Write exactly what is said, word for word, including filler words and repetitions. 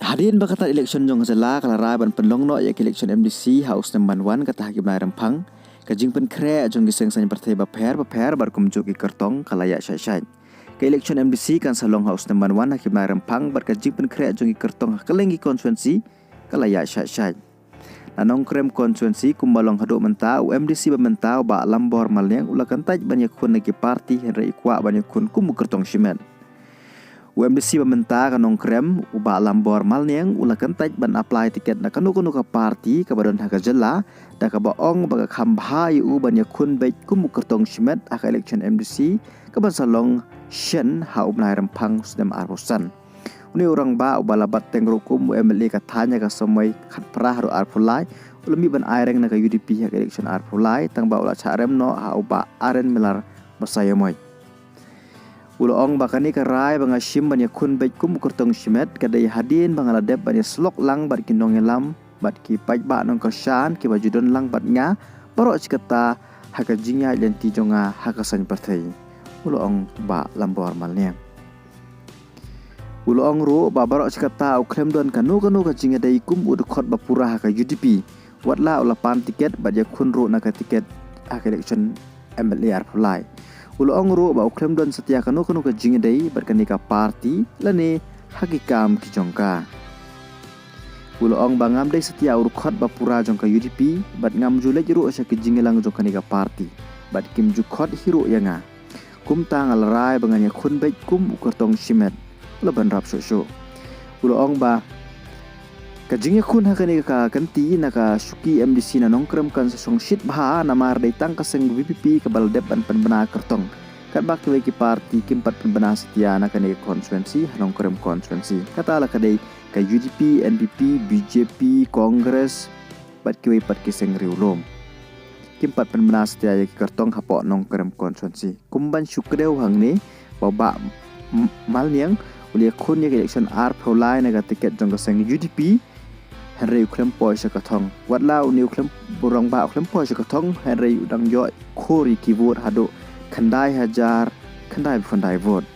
Hadien ba kata election jong ka jylla ka la rai ban pynlong noh ïa ka election M D C ha u snem ban wan, kata ha ki bnai rymphang, ka jingpynkhreh jong ki seng saiñ pyrthei bapher bapher bad kumjuh ki kyrtong ka la ïaid shait shait. Ka election M D C kan sa long ha u snem ban wan ha ki bnai rymphang bad ka jingpynkhreh jong ki kyrtong ha kylleng ki constituency ka la ïaid shait shait. Na Nongkrem constituency kumba long haduh mynta, u M D C ba mynta u Bah Lambor Malniang u la kyntait ban ïakhun na ki party hynrei i kwah ban ïakhun kum u kyrtong shimet. U M D C ba mynta ka Nongkrem u Bah Lambor Malniang u la kyntait ban apply ticket na kano kano ka party kaba don ha ka jylla, da kaba ong ba ka kham bha ïa u ban ïakhun beit kum u kyrtong shimet ha ka election M D C kaban sa long shen ha u bnai rymphang snem arphew san. Une u rangbah uba la bat teng ruh kum u M L A ka thaiñ ha ka samoi khatphra haduh arphew lai u la mih ban aireng na ka U D P ha ka election arphew lai tang ba u la chah rem noh ha u Bah Aaron Miller Basaiawmoit. U la ong ba kane ka rai ba nga shim ban ïakhun beit kum u kyrtong shimet ka dei hadien ba nga la dep ban ïasyllok lang bad ki nongïalam bad ki paidbah nongkyrshan kiba ju don lang bad nga baroh shi katta ha ka jingïaid lynti jong nga ha ka saiñ pyrthei, u la ong Bah Lambor Malniang. U la ong ruh ba baroh shi katta u khlem don kano kano ka jingïadei kum u dkhot ba pura ha ka U D P, wat la u la pan ticket bad ïakhun ruh na ka ticket ha ka election M L A arphew lai. U la ong ruh ba u khlem don satia kano kano ka jingïadei bad kane ka party lane ha ki kam ki jong ka. U la ong ba ngam dei satia u dkhot ba pura jong ka U D P bad ngam ju leit ruh sha ki jingïalang jong kane ka party bad kim ju khot hi ruh ïa nga. Kumta nga la rai ba ngan ïakhun beit kum u kyrtong shimet, u la bynrap shuh shuh. U la ong ba ka jingïakhun ha kane ka kynti na ka shuki M D C na Nongkrem kan sa shong shit bha namar dei tang ka seng V P P kaba la dep ban pynbna kyrtong. Katba kiwei ki party kim pat pynbna satia na kane ka constituency ha Nongkrem constituency. Kata la ka dei ka U D P, N P P, B J P, Congress bad kiwei pat ki seng riewlum. Kim pat pynbna satia ïa ki kyrtong hapoh Nongkrem constituency. Kum ban shu kdew hangne ba u Bah M-, Malniang u la ïakhun ïa ka election arphew lai na ka ticket jong ka seng U D P hynrei u khlem poi sha ka thong. Wat la une u khlem, u rangbah u khlem poi sha ka thong hynrei u dang ïoh khur ïa ki vote haduh khyndai hajar khyndai phew khyndai vote.